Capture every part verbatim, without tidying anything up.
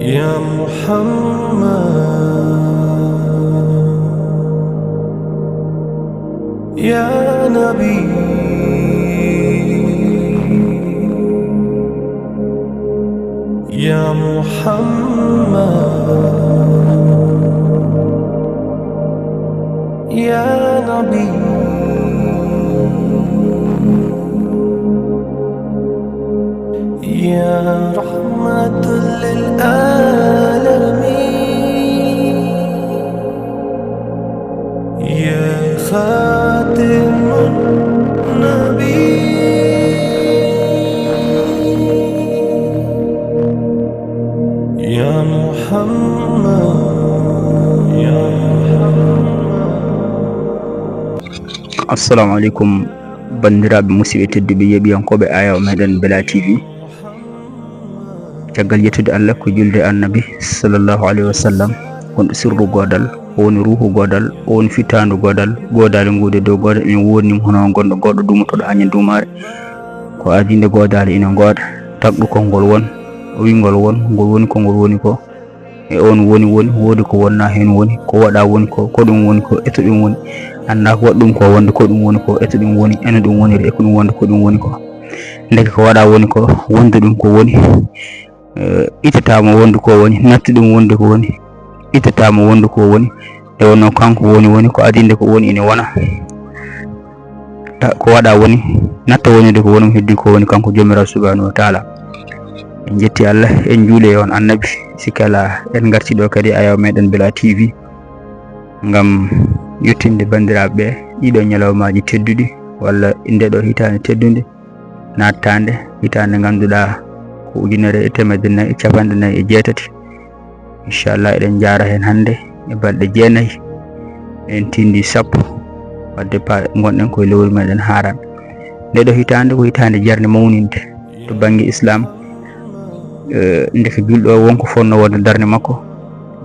يا محمد، يا نبي، يا محمد، يا نبي، يا رحمة للعالمين، يا خاتم النبي، يا محمد، يا محمد. Assalamu aleykum, banndiraaɓe musidɓe tedduɓe yeeɓiyankooɓe ayaw meɗen Bela T V. Caggal yettude Allah, ko julde annabi sallallahu alayhi wa sallam, gonɗo sirru goodal, o woni ruuhu goodal, o woni fittaandu goodal, goodaali nguude dow goodal, ene woodni mo hono gonɗo goɗɗo duumotooɗo haa ñande duumaare. Ko adii nde goodaali ina ngooda, tagɗo konngol won, o wiy ngol won, ngol woni ko ngol woni ko. E on woni woni, woodi ko wonnaa heen woni, ko waɗaa woni ko, ko ɗum woni ko, e to ɗum woni. Anndaa ko waɗi ɗum ko wonde ko ɗum woni ko, e to ɗum woni, e no ɗum woniri, e ko ɗum wonde ko ɗum woni ko. Ndeke ko waɗaa woni ko, wonde ɗum ko woni. Eh, ittataama wonde ko woni, natti ɗum wonde ko woni, ittataama wonde ko woni. Nde wonno kanko woni woni, ko adii nde ko woni ene wona. Ta-, ko waɗaa woni, natta wonde ko woni, heddi ko woni kanko Joomiraaɗo subhaanahu wa taala. En njetti Allah, en njuuli e on annabi. Sikke alaa, en ngarti ɗo kadi ayaw meɗen Bela T V ngam yettinde banndiraaɓe ɓe ɗiɗo ñalawmaaji tedduɗi, walla nde ɗo hitaande teddunde, nattaande hitaande ngannduɗaa ko ujunere e teemedde nayi e capanɗe nayi e jeetati. Inchallah, eɗen njaara heen hannde e balɗe jeenayi, en tindi sappo, wadde pa-, ngonɗen koye lewru meɗen haaraan. Nde ɗo hitaande ko hitaande jarnde mawninde to bannge Islam. Eh, ndeke julɗo o wonko fotnoo wonde darnde makko,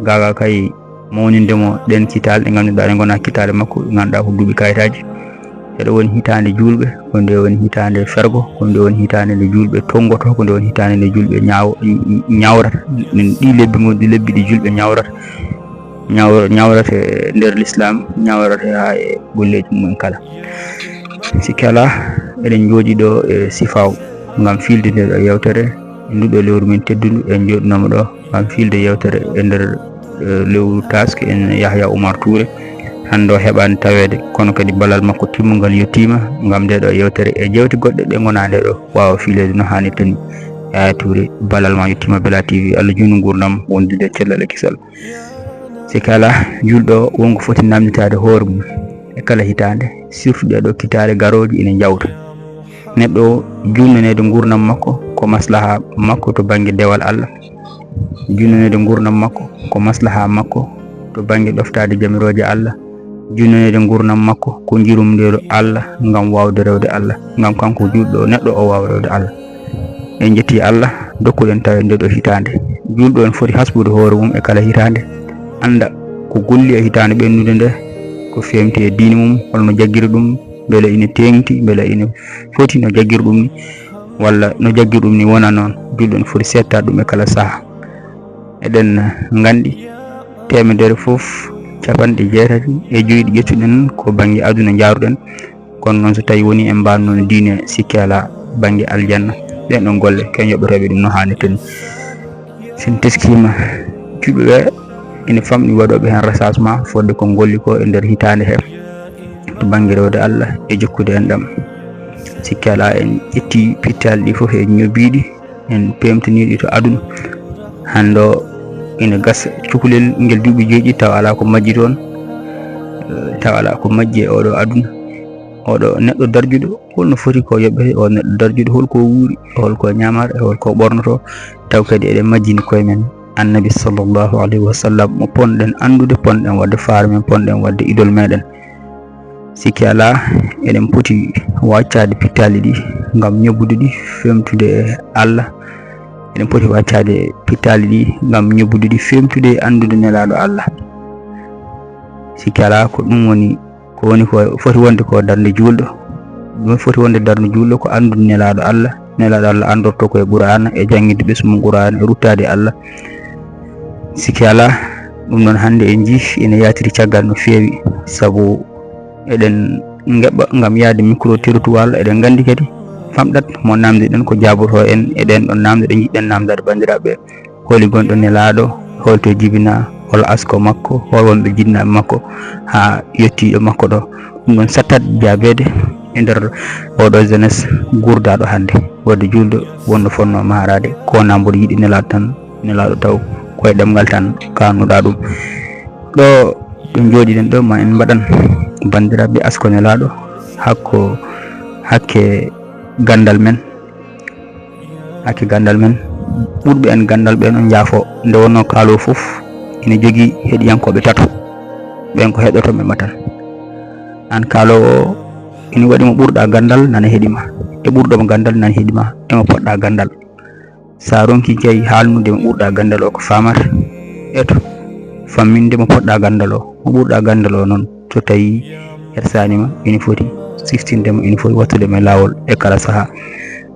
gaaga kay mawninde mo ɗeen kitaale ɗe ngannduɗaa ɗe ngonaa kitaale makko, ɗe ngannduɗaa ko duuɓi kayitaaji. Nde ɗo woni hitaande juulɓe, ko nde woni hitaande fergo, ko nde woni hitaande nde juulɓe tonngoto, ko nde woni hitaande nde juulɓe ñaaw-, ñaawrata. Ɗin ɗi lebbi ngonɗi lebbi ɗi juulɓe ñaawrata, ñaaw-, ñaawrata e nder Lislaam, ñaawrata haa e golleeji mum en kala. Sikke alaa, eɗen njooɗii ɗo e Sifaaw ngam fiilde nde ɗo yewtere e nduɗo lewru men teddundu. En njooɗinooma ɗo ngam fiilde yewtere e nder, eh, lewru taaske, en Yahya Oumar Touré. Hannde o heɓaani taweede, kono kadi ballal makko timmungal yettiima ngam nde ɗo yewtere e jewte goɗɗe ɗe ngonaa nde ɗo waawa fiileede no haanirta ni. Yahya Touré, ballal ma yettiima Bela T V, Allah juutnu nguurndam wondude e cellal e kisal. Sikke alaa, julɗo o wonko foti namditaade hoore mum e kala hitaande, surtout ɗee ɗo kitaale garooje ina njawta. Neɗɗo o juutnaneede nguurndam makko ko maslaha makko to bannge dewal Allah. Juutnaneede nguurndam makko ko maslaha makko to bannge ɗoftaade jamirooje Allah. Juutnaneede nguurndam makko ko njurumndeeru Allah ngam waawde rewde Allah, ngam kanko julɗo o, neɗɗo o waawa rewde Allah. En njettii Allah, dokkuɗen taweede nde ɗo hitaande. Julɗo o ene foti hasbude hoore mum e kala hitaande, annda ko golli e hitaande ɓennunde nde, ko feewti e diine mum, holno jaggiri ɗum, mbele ina teeŋti, mbele ina foti no jaggiri ɗum ni, walla no jaggiri ɗum ni wona noon. Julɗo ene foti seettaade ɗum e kala saha. Eɗen nganndi teemedere fof capanɗe jeetati e joyi ɗi ƴettuɗen ko bannge aduna njaaruɗen. Kono noon, so tawi woni en mbaanno diine, sikke alaa, bannge aljanna, ɗen ɗon golle, ko en yoɓeteeɓe ɗum no haanirta ni. So en teskiima, julɓe ɓe ene famɗi waɗooɓe heen recensement fodde ko ngolli ko e nder hitaande he, to bannge rewde Allah e jokkude enɗam. Sikke alaa, en ƴetti pittaali ɗi fof, en ñobii ɗi, en peemtinii ɗi to aduna. Hannde o ina gasa cukalel ngel duuɓi joyi ɗi, tawa alaa ko majji toon, eh, tawa alaa ko majji e oɗo aduna. Oɗo neɗɗo darjuɗo, holno foti ko yoɓete? O neɗɗo darjuɗo, hol ko wuuri, hol ko ñaamata, hol ko ɓornoto? Taw kadi eɗen majjini koye men Annabi sallallahu alayhi wa sallam, mo ponɗen anndude, ponɗen waɗde faaro men, ponɗen waɗde idol meɗen. Sikke alaa, eɗen poti waccaade pittaali ɗi ngam ñobude ɗi, feemtude e Allah. Eɗen poti waccaade pittaali ɗi ngam ñobude ɗi, feemtude e anndude Nelaaɗo Allah. Sikke alaa, ko ɗum woni, ko woni ko foti wonde ko darnde juulɗo. Ɗum foti wonde darnde juulɗo ko anndude Nelaaɗo Allah. Nelaaɗo Allah anndorto ko e Qur'aana, e jannginde ɓesngu mum Qur'aana, e ruttaade e Allah. Sikke alaa, ɗum ɗon hannde en njii ene yaatiri caggal no feewi, sabu eɗen ngeɓa ngam yahde micro-trottoir, eɗen nganndi kadi famɗat mo naamndiɗen ko jaaboto en e ɗeen ɗon naamnde ɗe njiɗɗen naamndaade banndiraaɓe. Holi gonɗo nelaaɗo, holto jibinaa, hol asko makko, hol wonɓe jinnaaɓe makko haa yettiiɗo makko ɗo. Ɗum ɗon sattat jaabeede e nder oɗo jeunesse guurdaaɗo hannde, waɗde juulɗo wonno fotnoo maharaade, ko wonaa mboɗo yiɗi nelaaɗo tan, nelaaɗo taw koye ɗemngal tan kaannuɗaa ɗum. Ɗo ɗum jooɗiɗen ɗo, ma en mbaɗan banndiraaɓe asko nelaaɗo hakko hakke ganndal men, hakke ganndal men. Ɓurɓe en ganndal ɓeen on njaafo, nde wonnoo kaaloowo fof ina jogii heɗiyankooɓe tato, ɓeen ko heɗoto ɓe matan. Aan kaaloowo o, ina waɗi mo ɓurɗaa ganndal nana heɗi ma, e ɓurɗo mo ganndal nana heɗi ma, e mo poɗɗaa ganndal. So a ronki kay haalnude mo ɓurɗaa ganndal o ko faamata, eto famminde mo poɗɗaa ganndal o. Mo ɓurɗaa ganndal o noon, so tawii hersaani ma, ina foti siftinde mo, ina foti wattude mo e laawol e kala sahaa.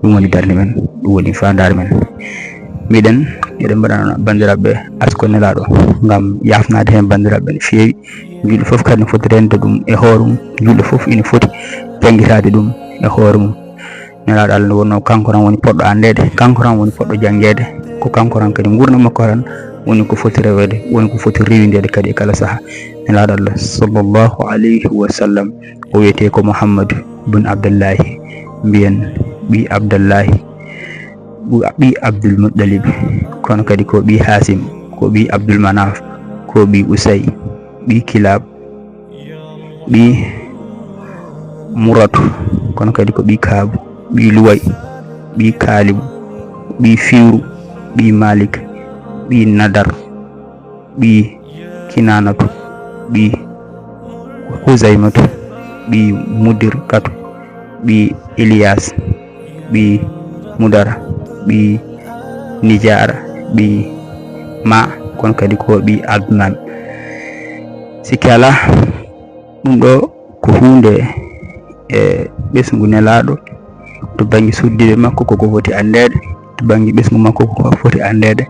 Ɗum woni darnde men, ɗum woni faandaare men. Miɗen, eɗen mbaɗana banndiraaɓe asko nelaaɗo ngam yaafnaade heen banndiraaɓe no feewi. Juulɗo fof kadi no foti reende ɗum e hoore mum, juulɗo fof ina foti janngitaade ɗum e hoore mum. Nelaaɗo Allah nde wonnoo kanko tan woni poɗɗo anndeede, kanko tan woni poɗɗo janngeede, ko kanko tan kadi nguurndam makko tan woni ko foti reweede, woni ko foti rewindeede kadi e kala sahaa. Nelaaɗo Allah sallallahu alayhi wa sallam, o wiyetee ko Muhammadu bun Abdullahi, mbiyen ɓii Abdullahi, ɓii Abdul Muttalib, kono kadi ko ɓii Haasim, ko ɓii Abdul Manaf, ko ɓii Usay, ɓii Kilab, ɓii Murratu, kono kadi ko ɓii Kaabu, ɓii Luway, ɓii Kaalibu, ɓii Fiwru, ɓii Malik, ɓii Nadar, ɓii Kinaanatu, ɓii Huzaymatu, ɓii Mudirkatu, ɓii Iliyas, ɓii Mudara, ɓii Nijara, ɓii Ma, kono kadi ko ɓii Adnan. Sikke alaa, ɗum ɗo ko huunde e ɓesngu nelaaɗo, to bannge suddiiɓe makko koko foti anndeede, to bannge ɓesngu makko koko foti anndeede.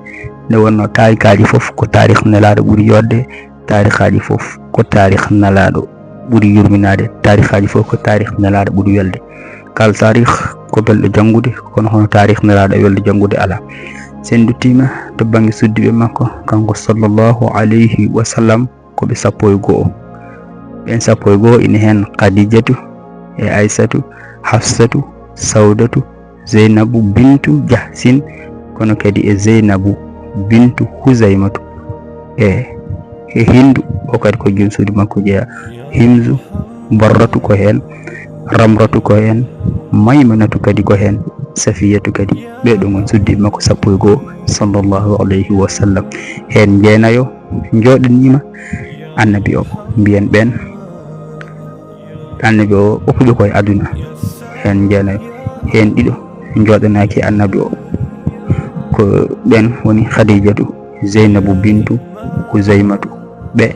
Nde wonnoo taarikaaji fof ko taarikh nelaaɗo ɓuri yooɗde, taarikhaaji fof ko taarikh nelaaɗo ɓuri yurminaade, taarikhaaji fof ko taarikh nelaaɗo ɓuri welde. Kala taarikh ko belɗo janngude, kono hono taarikh nelaaɗo e welde janngude alaa. So en nduttiima to bannge suddiiɓe makko, kanko sallallahu alayhi wa sallam, ko ɓe sappo e go'o. Ɓeen sappo e go'o ina heen Khadijatu e Aysatu, Hafsatu, Sawdatu, Zeynabu bintu Jahsin, kono kadi e Zeynabu bintu Huzaymatu, e, e Hindu, o kadi ko jom suudu makko jeyaa. Himzu, Barratu ko heen, Ramratu ko heen, Maymanatu kadi ko heen, Safiyatu kadi. Ɓee ɗoo ngoni suddiiɓe makko sappo e go'o, sallallahu alayhi wa sallam. Heen jeenayo njooɗaniima Annabi o, mbiyen ɓeen Annabi o okkuɓe ko e aduna, heen jeenayo, heen ɗiɗo njooɗanaaki Annabi o. Ko ɓeen woni Khadijatu, Zeynabu bintu Huzaymatu, ɓe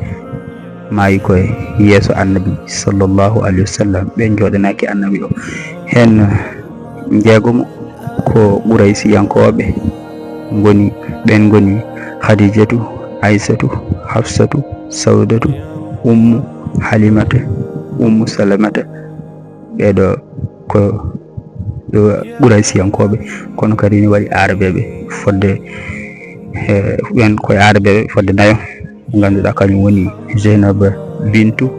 maayi ko e yeeso Annabi sallallahu alayhi wa sallam, ɓe njooɗanaaki Annabi o. Heen njeegomo ko Quraysiyankooɓe ngoni, ɓeen ngoni Khadijatu, Aysatu, Hafsatu, Sawdatu, Ummu Halimata, Ummu Salamata. Ɓee ɗoo ko, ɗo Quraysiyankooɓe, kono kadi ne waɗi Aarabeeɓe fodde, e, ɓeen koye Aarabeeɓe fodde nayo. Ngannduɗaa kañum woni Zeynaba bintu,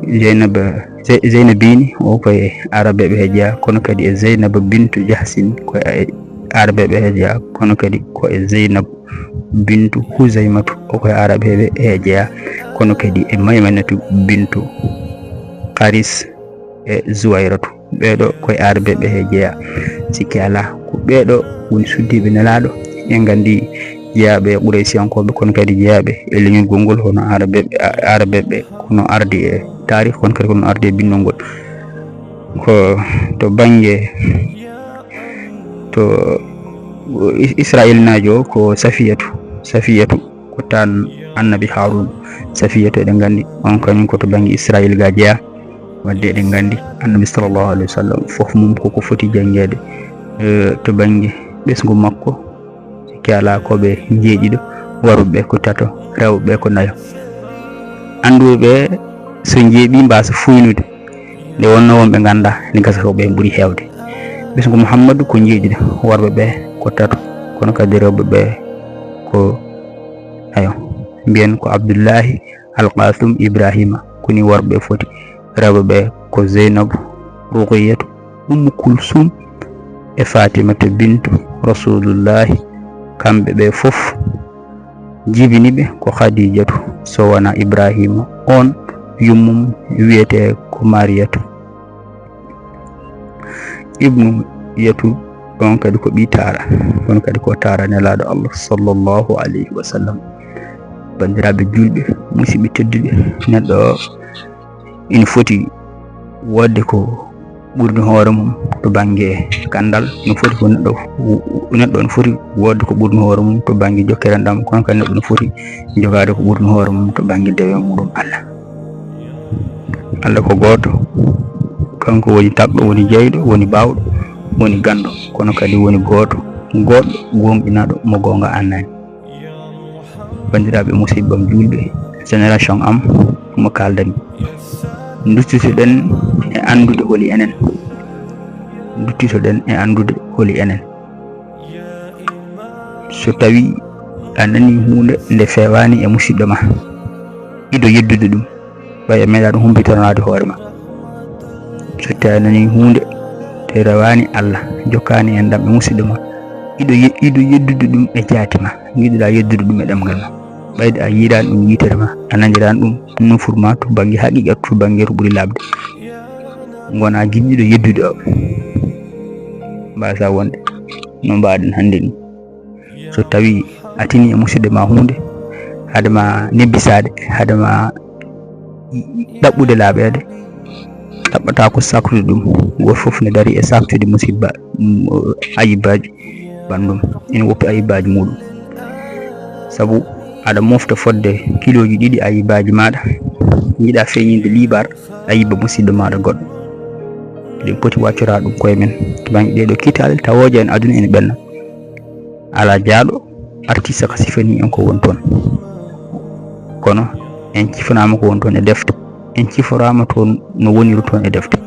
Zeynaba, Ze-, Zeynabini, o koye Aarabeeɓe he jeyaa, kono kadi e Zeynaba bintu Jahsin, koye Aarabeeɓe he jeyaa, kono kadi ko e Zeynab bintu Huzaymatu, o koye Aarabeeɓe he jeyaa, kono kadi e Maymanatu bintu Haris e Zuwayratu. Ɓee ɗoo koye Aarabeeɓe he jeyaa. Sikke alaa, ko ɓee ɗoo woni suddiiɓe Nelaaɗo. En nganndi jeyaaɓe e Quraysiyankooɓe, kono kadi jeyaaɓe e leñol ngol, hono Aarabeeɓe, a-, Aarabeeɓe, kono ardi e taarikh, kono kadi kono ardi e binndol ngol. Ko to bannge, to Is-, Isra'iilnaajo o ko Safiyatu. Safiyatu ko taan Annabi Haaruun. Safiyatu, eɗen nganndi, on kañum ko to bannge Israayiil ga jeyaa. Wadde eɗen nganndi Annabi sallallahu alayhi wa sallam, fof mum koko foti janngeede, eh, to bannge ɓesngu makko, sikke alaa ko ɓe njeeɗiɗo. Worɓe ɓe ko tato, rewɓe ɓe ko nayo. Annduɓe ɓe, so njeeɓi, mbaasa fuynude. Nde wonno wonɓe ngannda, ne gasa ko ɓe ɓuri heewde. Ɓesngu Muhammadu ko njeeɗiɗo, worɓe ɓe ko tato, kono kadi rewɓe ɓe ko nayo. Mbiyen ko Abdullahi, Alqasum, Ibrahima, koni worɓe foti. Rewɓe ɓe ko Zeynabu, Ruqiyatu, Ummu Kulsum e Fatimata bintu Rasulullahi. Kamɓe ɓe fof, jibini ɓe ko Khadijatu, so wona Ibrahima, on yummum wiyete ko Mariyatu. Ibnu Yatu, on kadi ko ɓii taara, on kadi ko taara Nelaaɗo Allah sallallahu alayhi wa sallam. Banndiraaɓe juulɓe, musidɓe tedduɓe, neɗɗo o ina foti woodde ko ɓurni hoore mum to bannge ganndal, ina foti ko neɗɗo, neɗɗo ina foti woodde ko ɓurni hoore mum to bannge jokkere enɗam, kono kadi neɗɗo ina foti jogaade ko ɓurni hoore mum to bannge dewe muɗum Allah. Allah ko gooto, kanko woni tagɗo, woni jeyɗo, woni baawɗo, woni ganndo, kono kadi woni gooto, goɗɗo, gooŋɗinaaɗo, mo goonga annani. Banndiraaɓe, musidɓe am juulɓe, génération am, mo kaaldanmi, duttitoɗen e anndude holi enen, duttitoɗen e anndude holi enen. So tawi a nani huunde nde fewaani e musidɗo ma, ido yeddude ɗum, ɓay a meeɗaano humpitanaade hoore ma. So tawi a nani huunde nde rewaani Allah, jokkaani enɗam e musidɗo ma, ido ye-, ido yeddude ɗum e jaati ma, ngiɗuɗaa yeddude ɗum e ɗemngal ma. Ɓayde a yiiraani ɗum yitere ma, a naniraani ɗum nofuru ma to bannge haqiiqa, to bannge to ɓuri laaɓde. Ngona giɗɗo yeddude o. Mbasa wonde no mbaɗen hannde ni. So tawi a tini e musidɗo ma huunde, hade ma nebbisaade, hade ma ɗaɓɓude laaɓeede, ɗaɓɓata ko saktude ɗum. Gooto fof ne darii e saktude musibba, mm, ayibaaji ɓanndum, ina woppi ayibaaji muɗum. Sabu aɗa mofta fodde kilooji ɗiɗi ayibaaji maaɗa, njiɗa feeñinde liibar ayiba musidɗo maaɗa goɗɗo. Eɗen poti waccoraade ɗum koye men to bannge ɗee ɗoo kitaale tawooje en aduna ene ɓenna. Alaa jaaɗo arti saka sifanii en ko woni toon. Kono en cifanaama ko woni toon e defte. En ciforaama toon no woniri toon e defte.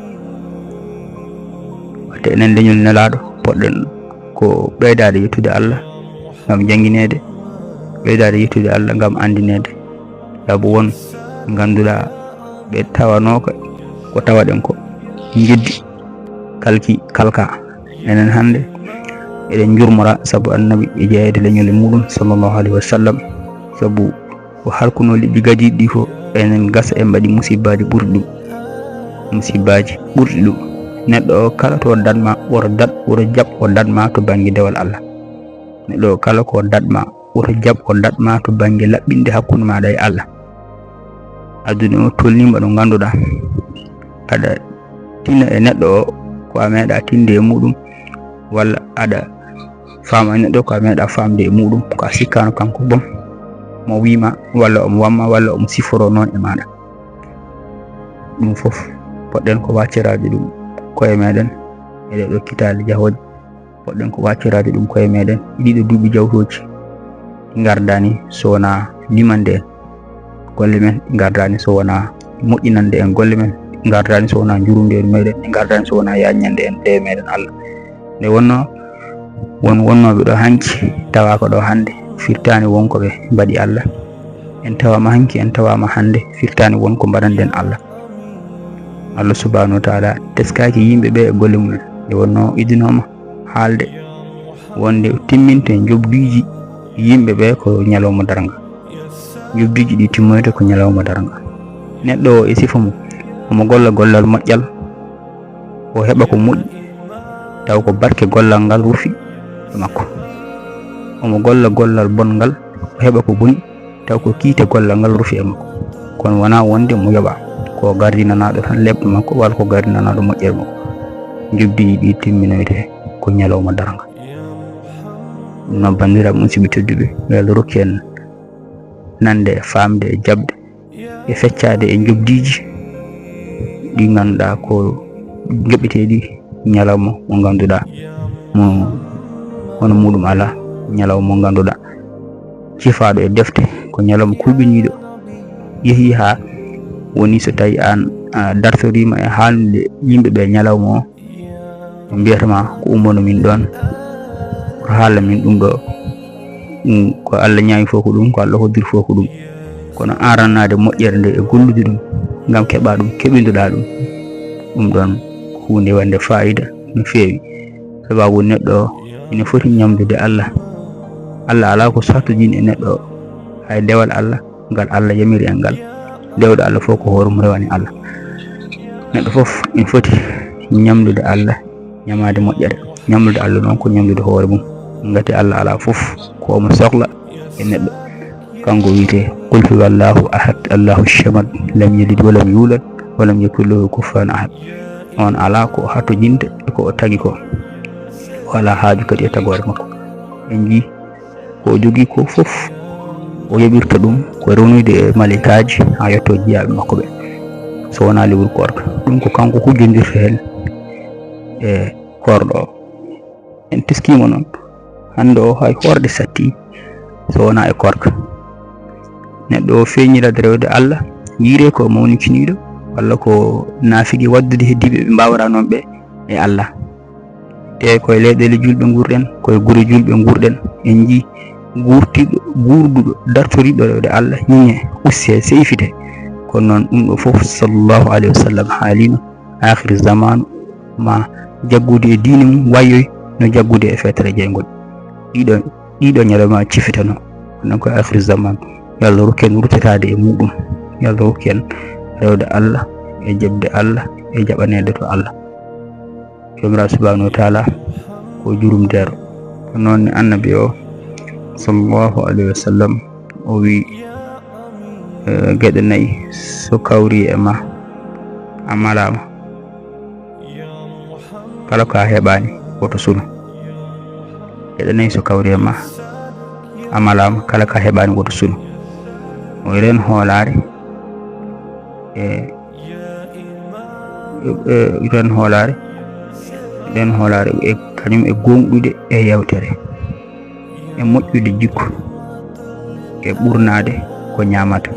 Watte enen leñol Nelaaɗo, poɗɗen ko ɓeydaade yettude Allah ngam janngineede, ɓeydaade yettude Allah ngam anndineede. Sabu won ngannduɗaa ɓe tawanooka ko tawaɗen ko njeddi kalki kalka. Enen hannde eɗen njurmora sabu Annabi e jeyeede leñol e muɗum, sallallahu alayhi wa sallam, sabu ko halkunoo leƴƴi gadiiɗi ɗi fof, enen gasa en mbaɗi musibbaaji ɓurɗi ɗum, musibbaaji ɓurɗi ɗum. Neɗɗo o kala to daɗ ma, woto daɗ, woto jaɓ o daɗ ma to bannge dewal Allah. Neɗɗo o kala ko daɗ ma, woto jaɓ o daɗ ma to bannge laɓɓinde hakkunde maaɗa e Allah. Aduna o tolniima ɗo ngannduɗaa aɗa tina e neɗɗo o ko a meeɗa tinde e muɗum, walla aɗa faama e neɗɗo ko a meeɗa faamde e muɗum, ko a sikkaano kanko boom, mo wiima, walla omo wamma, walla omo siforo noon e maaɗa. Ɗum fof poɗɗen ko wacciraade ɗum koye meɗen e ɗee ɗoo kitaale jahooje. Poɗɗen ko wacciraade ɗum koye meɗen e ɗiɗo duuɓi jawtooji. Ɗi ngardaani so wonaa limande en golle men, ɗi ngardaani so wonaa moƴƴinande en golle men, ɗi ngardaani so wonaa njurumde en meɗen, ɗi ngardaani so wonaa yaaññande en dewe meɗen Allah. Nde wonnoo won wonnooɓe ɗo hanki, tawaaka ɗo hannde, firtaani won ko ɓe mbaɗi Allah. En tawaama hanki, en tawaama hannde, firtaani won ko mbaɗanɗen Allah. Allah subhanahu wa taala teskaaki yimɓe ɓe e golle mumen. Nde wonnoo idinooma haalde wonde timminta njoɓdiiji yimɓe ɓe ko ñalawma darnga. Njoɓdiiji ɗi timmoyta ko ñalawma darnga. Neɗɗo o e sifa mum, omo golla gollal moƴƴal, o heɓa ko moƴƴi, taw ko barke gollal ngal rufi e makko. Omo golla gollal bonngal, o heɓa ko boni, taw ko kiite gollal ngal rufi e makko. Kono wonaa wonde mo yoɓa ko gardinanaaɗo tan leɓɗo makko, walla ko gardinanaaɗo moƴƴere makko. Njoɓdi ɗi timminoyte ko ñalawma darnga. Ɗum noon, banndiraaɓe musidɓe tedduɓe, yo Allah rokku en nande e faamde e jaɓde e feccaade e njoɓdiiji ɗi ngannduɗaa ko njoɓeteeɗi ñalawma mo ngannduɗaa mo hono muɗum alaa, ñalawma mo ngannduɗaa cifaaɗo e defte, ko ñalawma kuuɓiniiɗo. Yehi haa woni so tawi aan a dartoriima e haalnude yimɓe ɓe ñalawma o, ɓe mbiyata ma ko ummono min ɗoon, ko haala min ɗum ɗo. Ɗum ko Allah ñaami fof ko ɗum, ko Allah hoddiri fof ko ɗum. Kono arannaade moƴƴere nde e gollude ɗum ngam keɓa ɗum, keɓindoɗa ɗum, ɗum ɗoon ko huunde wonde faayida no feewi. Sababu neɗɗo o ina foti ñamdude Allah. Allah alaa ko sattojini e neɗɗo o. Hay dewal Allah ngal Allah yamiri en ngal, dewɗo Allah fof ko hoore mum rewani Allah. Neɗɗo fof ina foti ñamdude Allah, ñamaade moƴƴere. Ñamdude Allah noon ko ñamdude hoore mum. Ngati Allah alaa fof ko omo sohla e neɗɗo. Kanko wiyetee, "Qul huwa Allahu ahad, Allahu samad, lam yalid wa lam yulad, wa lam yakun lahu kufuwan ahad." On alaa ko o hattojinta e ko o tagi ko. O alaa haaju kadi e tagoore makko. En njii ko o jogii ko fof, o yoɓirta ɗum ko rewnude e maleykaaji haa yetto jiyaaɓe makko ɓe, so wonaa lewru koorka. Ɗum ko kanko hujjondirta heen e koorɗo o. En teskiima noon, hannde o hay hoorde satti so wonaa e koorka. Neɗɗo o feeñiraade rewde Allah, yiyree ko mawnikiniiɗo, walla ko naafigi waɗdude heddiiɓe ɓe mbaawraa noon ɓe e Allah. Te koye leyɗeele juulɓe nguurɗen, koye gure juulɓe nguurɗen, en njii guurtiiɗo, guurduɗo, dartoriiɗo rewde Allah, ñiŋee, ussee, seyfitee. Kono noon ɗum ɗo fof, sallallahu alayhi wa sallam haaliino, aakhiru zamaanu ma jaggude e diine mum wayyoy no jaggude e feetere jeyngol. Ɗiɗo, ɗiɗo ñalawma cifitano. Kono ko aakhiru zamaanu. Yo Allah rokku en ruttitaade e muɗum. Yo Allah rokku en rewde Allah, e jaɓde Allah, e jaɓaneede to Allah. Joomiraaɗo subhaanahu wa taala ko jurumdeero. Ko noon ne Annabi o, sallallahu alayhi wa sallam, o wi, eh, geɗe nayi so kawri e ma, a malaama. Kala ko a heɓaani, woto sunu. Geɗe nayi so kawri e ma, a malaama. Kala ko a heɓaani, woto sunu. O wi reen hoolaare, e e, reen hoolaare, reen hoolaare e kañum e gooŋɗude e yeewtere, e moƴƴude jikku, e ɓurnaade ko ñaamata.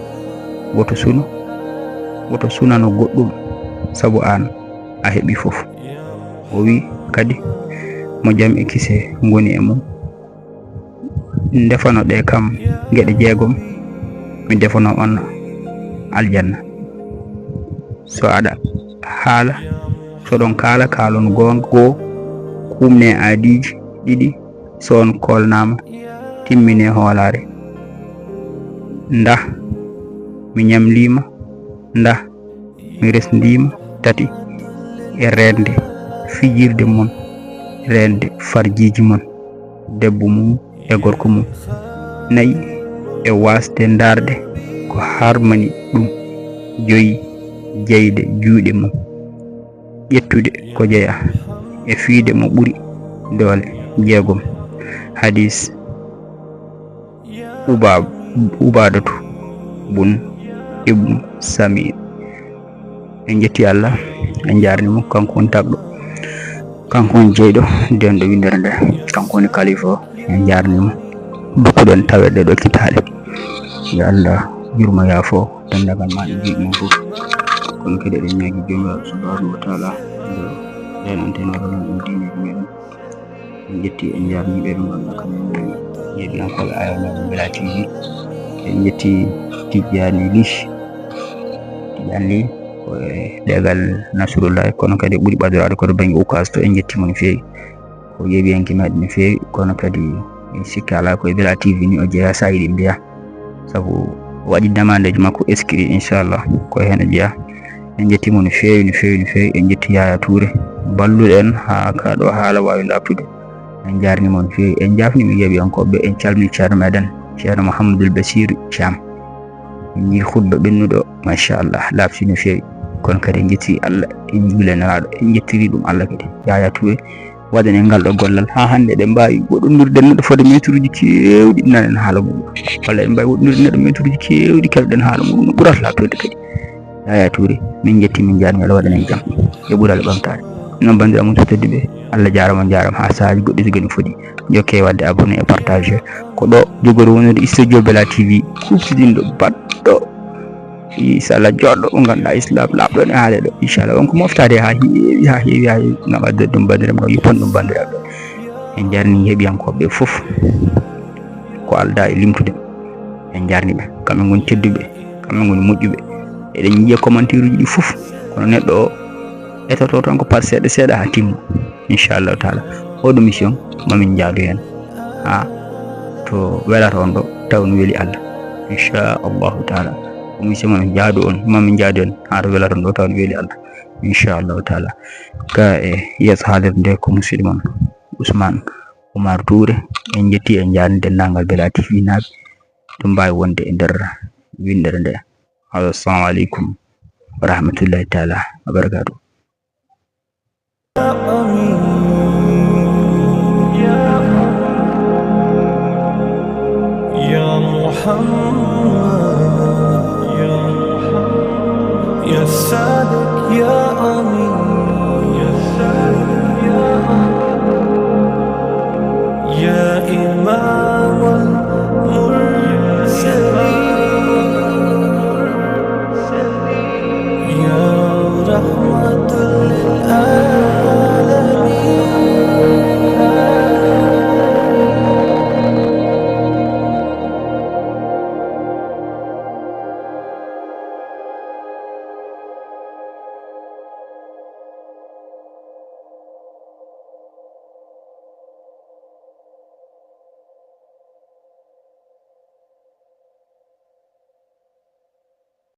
Woto sunu, woto sunano goɗɗum, sabu aan a heɓii fof. O wi kadi, mo jam e kise ngoni e mum, ndefano ɗe kam geɗe jeegom, mi defano on aljanna. So aɗa haala, so ɗon kaala, kaalon goonga goo, kuumne aadiiji ɗiɗi, so on koolnaama, timmine hoolaare. Ndah mi ñamliima, ndah mi resndiima. Tati, e reende fijirde mon, reende farjiiji mon, debbo mum e gorko mum. Nayi, e waasde ndaarde ko harmani ɗum. Joyi, jeyde juuɗe mum, ƴettude ko jeyaa e fiyde mo ɓuri doole. Jeegom, hadis Uba-, Ubaadatu bun Ibnu Samir. En njetti Allah, en njaarni mo, kanko woni tagɗo, kanko woni jeyɗo, denɗo winndere nde, kanko woni kalifa o. En njaarni mo, dukkuɗen taweɗe ɗo kittaɗe. Yo Allah yurmo, yaafo denndaangal ma e juuɗe mum fof. Kono kadi eɗen ñaagi Joomiraaɗo subhaanahu wa taala, nde renanten o renan ɗum diineeji meɗen. En njetti, en njaarni ɓe ɓe ngannduɗaa kañum en yeeɓiyankooɓe Ayo Meɗen Bella T V. En njetti Tijjaani Ly. Tijjaani Ly ko e leegal Nasrullahi, kono kadi ɓuri ɓadoraade ko to bannge Ukaas to. En njetti mo no feewi. Ko yeeɓiyanke meɗen no feewi, kono kadi en sikki alaa ko e Bella T V ni o jeyaa, Sayidi Mbiya. Sabu o waɗi demandeeji makko eskiri, inchallah, ko heen o jeyaa. En njetti mo no feewi, no feewi, no feewi. En njetti Yaya Touré, balluɗo en haa ka ɗo haala waawi laaɓtude. En njaarni mo no feewi. En njaafni mo yeeɓiyankooɓe, en calmini ceerno meɗen, Ceerno Mouhamadoul Bassirou Thiam. En njii khutba ɓennuɗo, machallah, laaɓti no feewi. Kono kadi en njetti Allah, en njuuli Nelaaɗo, en njettiri ɗum Allah kadi. Yaya Touré, waɗanen ngal ɗo gollal. Haa hannde eɗen mbaawi woɗɗondirde neɗɗo fodde meeturuuji keewɗi, nanen haala muɗum. Walla eɗen mbaawi woɗɗondirde neɗɗo meeturuuji keewɗi, keɗoɗen haala muɗum no ɓurata laaɓtoyde kadi. Yaya Touré, min njetti, min njaarni, Allah waɗanen jam e ɓural e ɓamtaare. Noon, banndiraaɓe tedduɓe, Allah jaaraama, on njaaraama haa sahaaji goɗɗi so goni foti. Jokke waɗde abonné e partage. Ko ɗo jogori wonde Studio Bella T V, kuuɓtidinɗo baɗɗo inchallah joɗɗo, mo ngannduɗaa Islam laaɓɗo ne haale ɗo. Inchallah, won ko moftaade haa heewi, haa heewi, haa heewi, ngam addude ɗum banndiraaɓe, ngam yuppande ɗum banndiraaɓe. En njarni heɗiyankooɓe fof, ko aldaa e limtude. En njarni ɓe, kamɓe ngoni tedduɓe, kamɓe ngoni moƴƴuɓe. Eɗen njiya commentaire uji ɗi fof, kono neɗɗo o etoto tan ko par seeɗa seeɗa haa timma. Inchallahu taala, oɗo mission mamin njaadu heen haa to welata on ɗo, taw no weli Allah. Inchallahu taala, o mission mamin njaadu on, mamin njaadu heen haa to welata on ɗo, taw no weli Allah. Inchallahu taala, ka e yeeso haalirde nde ko musidɗo mon Ousmane Oumar Touré. En njetti, en njaarni denndaangal Bella T V naaɓe, ɗum mbaawi wonde e nder winndere nde. Assalamu aleykum wa rahmatullahi taala wa barakatuh. يا محمد، يا محمد، يا صادق، يا أمين، يا صادق، يا أمين، يا إمام المرسلين، يا رحمة للعالمين.